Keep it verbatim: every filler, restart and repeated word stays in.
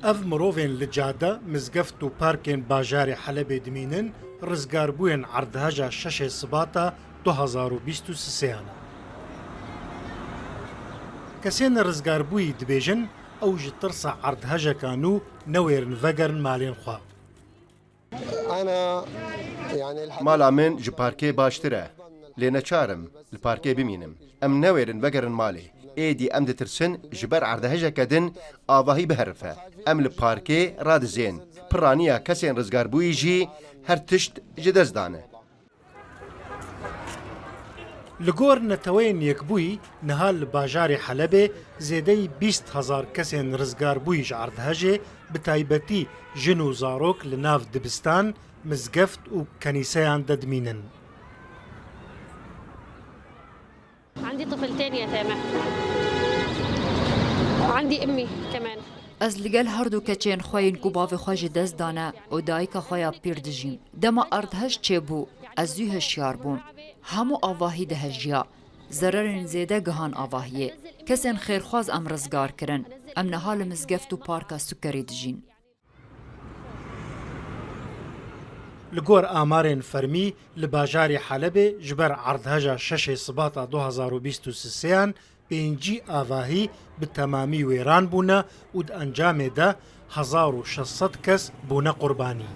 Ev mirovên li cade, mizgeft û parkên bajarê Helebê dimînin, rizgarbûyên erdheja şeşê Sibata du hazar û bîst û sisêyan e. Kesên rizgarbûyî dibêjin, ew ji tirsa erdhejeka nû newêrin vegerin malên xwe. Mala min ji parkê baştir e. Lê neçar im li parkê bimînim. Em newêrin vegerin malê. Êdî em ditirsin ji ber erdhejeke din avahî biherife. Em li parkê radizên. Piraniya kesên rizgarbûyî jî her tişt ji dest dane. Li gor Neteweyên Yekbûyî, niha li bajarê Helebê zêdeyî bîst hezar kesên rizgarbûyî ji erdhejê, bi taybetî jin û zarok li nav dibistan, mizgeft û kenîseyan de dimînin. عندي طفلتين يتامى. وعندي أمي كمان. Ez li gel her du keçên xwe yên ku bavê xwe ji dest dane û dayika xwe ya pîr dijîm. Dema erdhej çêbû, ez zû hişyar bûm. Hemû avahî dihejiya. Zererên zêde gihan avahiyê. Kesên xêrxwaz em rizgar kirin. Em niha li mizgeft û parka Sukerê dijîn. Li gor amarên fermî, li bajarê Helebê ji ber erdheja şeşê Sibata du hazar û bîst û sisêyan pêncî avahî bi temamî wêran bûne û di encamê de hezar û şeş sed kes bûne qurbanî.